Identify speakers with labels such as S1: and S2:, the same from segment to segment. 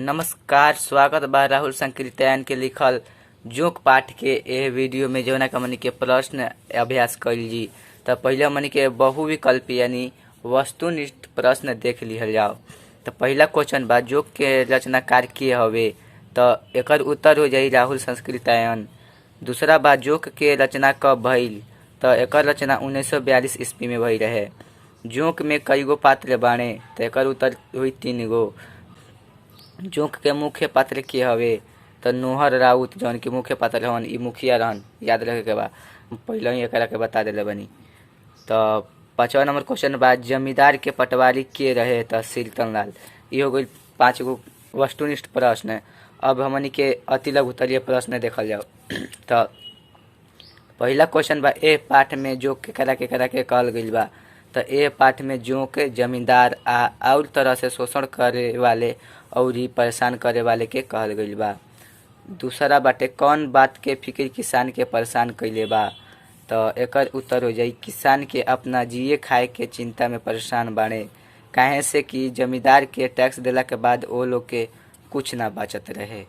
S1: नमस्कार, स्वागत बा राहुल संकृत्यायन के लिखल जोंक पाठ के एह वीडियो में जौना के हमनी के प्रश्न अभ्यास कइल जी। त पहिले हमनी के बहुविकल्पी यानी वस्तुनिष्ठ प्रश्न देख लिहल जाओ। त पहिला क्वेश्चन बा, जोंक के रचनाकार के हवे? त एकर उत्तर हो जाई राहुल संस्कृत्यायन। दूसरा बा, जोंक के रचना कब भइल? त एकर रचना 1942 ईस्वी में भइल रहे। जोंक में कईगो पात्र बाणे? त एकर उत्तर होई 3 गो। जोंक के मुख्य पात्र के हवे? त नोहर राउत जौन की मुख्य पात्र हवन, इ मुखिया रहन, याद रखे के बा, पहले ही एकरा के बता देले बनी। त पांचवा नंबर क्वेश्चन बा, जमींदार के पटवारी के रहे? त सीतन लाल। इ हो गइल 5 गो वस्तुनिष्ठ प्रश्न। अब हमनी के अति लघुत्तरीय प्रश्न देखल जाओ। त पहिला क्वेश्चन बा, ए पाठ में जोंक केकरा केकरा के कहल गइल बा? त ए पाठ में जोंक जमींदार आ और तरह से शोषण करे वाले और परेशान करे वाले के कहल गइल बा। दूसरा बाटे, कौन बात के फिक्र किसान के परेशान कइले बा? त एकर उत्तर हो जाई किसान के अपना जिए खाए के चिंता में परेशान बाड़े, काहे से कि जमींदार के टैक्स देला के बाद ओ लोग के कुछ ना बचत रहे।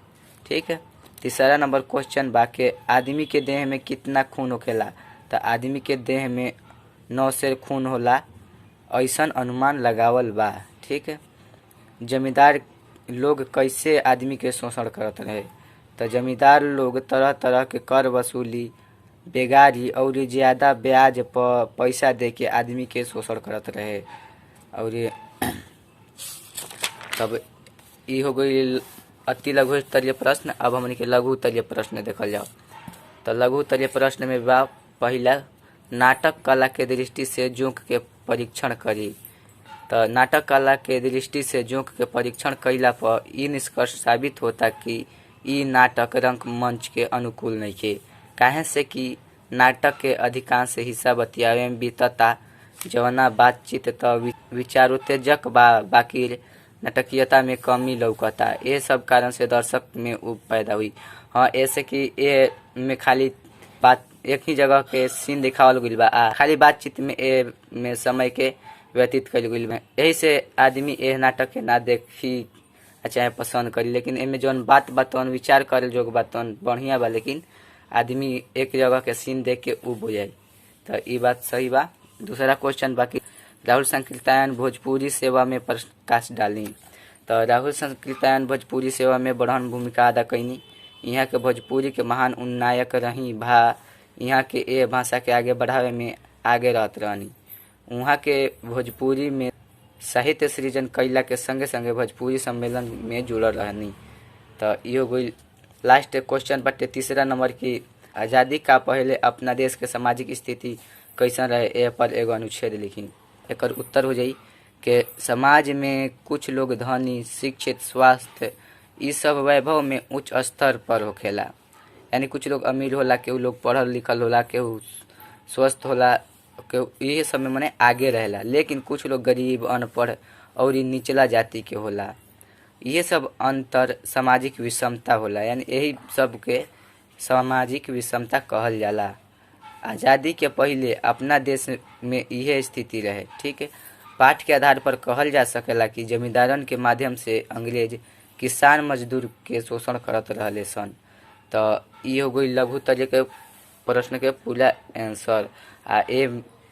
S1: ठीक है। तीसरा नंबर क्वेश्चन बा के आदमी के देह में कितना खून होखेला? त आदमी के देह में 9 सेर खून होला, ऐसन अनुमान लगावल बा। ठीक है। जमींदार लोग कैसे आदमी के शोषण करत रहे? त जमींदार लोग तरह तरह के कर वसूली, बेगारी और ज्यादा ब्याज पर पैसा दे के आदमी के शोषण करत रहे। और तब इ हो गई अति लघु स्तरीय प्रश्न। अब हमनी के लघु उत्तरीय प्रश्न देखल जाओ। त लघु उत्तरीय प्रश्न में बा पहिला, नाटक कला के दृष्टि से जोंक के परीक्षण करी। त नाटक कला के दृष्टि से जोंक के परीक्षण कइला पर इ निष्कर्ष साबित होता कि इ नाटक रंगमंच के अनुकूल नइखे, काहे से कि नाटक के अधिकांश हिस्सा बतियावे में बीतता, जवना बातचीत त विचारोत्तेजक बा बाकी नाटकीयता में कमी लौकता। ये सब कारण से दर्शक में ऊब पैदा हुई। हाँ, ऐसे कि ए में खाली बात एक ही जगह के सीन दिखावल गइल बा आ खाली बातचीत में ए में समय के व्यतीत कइल गइल बा। यही से आदमी एह नाटक के ना देखी चाहे पसंद करी, लेकिन एमे जौन बात बा तौन विचार करे जोग बा तौन बढ़िया बा, लेकिन आदमी एक जगह के सीन देख के ऊब हो जाए। त इ बात सही बा। दूसरा क्वेश्चन बाकी, राहुल संकृत्यायन भोजपुरी सेवा में प्रकाश डाली। त राहुल संकृत्यायन भोजपुरी सेवा में बड़हन भूमिका अदा कईनी। यहाँ के भोजपुरी के महान उन्नायक रही भा यहाँ के ए भाषा के आगे बढ़ावे में आगे रहत रहनी। उहाँ के भोजपुरी में साहित्य सृजन कइला के संगे संगे भोजपुरी सम्मेलन में जुड़ल रहनी। त इहो गइल लास्ट क्वेश्चन बाटे तीसरा नंबर की, आज़ादी का पहले अपना देश के सामाजिक स्थिति कैसन रहे, ए पर एगो अनुच्छेद लिखी। एकर उत्तर हो जाई कि समाज में कुछ लोग धनी, शिक्षित, स्वास्थ्य इ सब वैभव में उच्च स्तर पर होखेला, यानी कुछ लोग अमीर होला, केहू लोग पढ़ल लिखल होला, केहू स्वस्थ होला, केहू इहे सब में मने आगे रहेला, लेकिन कुछ लोग गरीब, अनपढ़ और निचला जाति के होला। ये सब अंतर सामाजिक विषमता होला, यानी यही सब के सामाजिक विषमता कहल जाला। आज़ादी के पहिले अपना देश में इहे स्थिति रहे। ठीक है। पाठ के आधार पर कहल जा सकेला कि जमींदारन के माध्यम से अंग्रेज किसान मजदूर के शोषण करत रहले सन। त इ हो गई लघु उत्तरीय के प्रश्न के पूरा आंसर। आ ए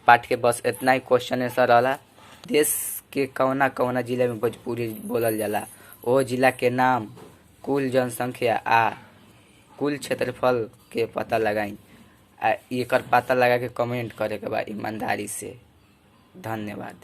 S1: पाठ के बस इतना ही क्वेश्चन आंसर रहला। देश के कौना कौना जिला में भोजपुरी बोलल जाला, ओ जिला के नाम, कुल जनसंख्या आ कुल क्षेत्रफल के पता लगाई। आ एकर पता लगा के कमेंट करे के बा ईमानदारी से। धन्यवाद।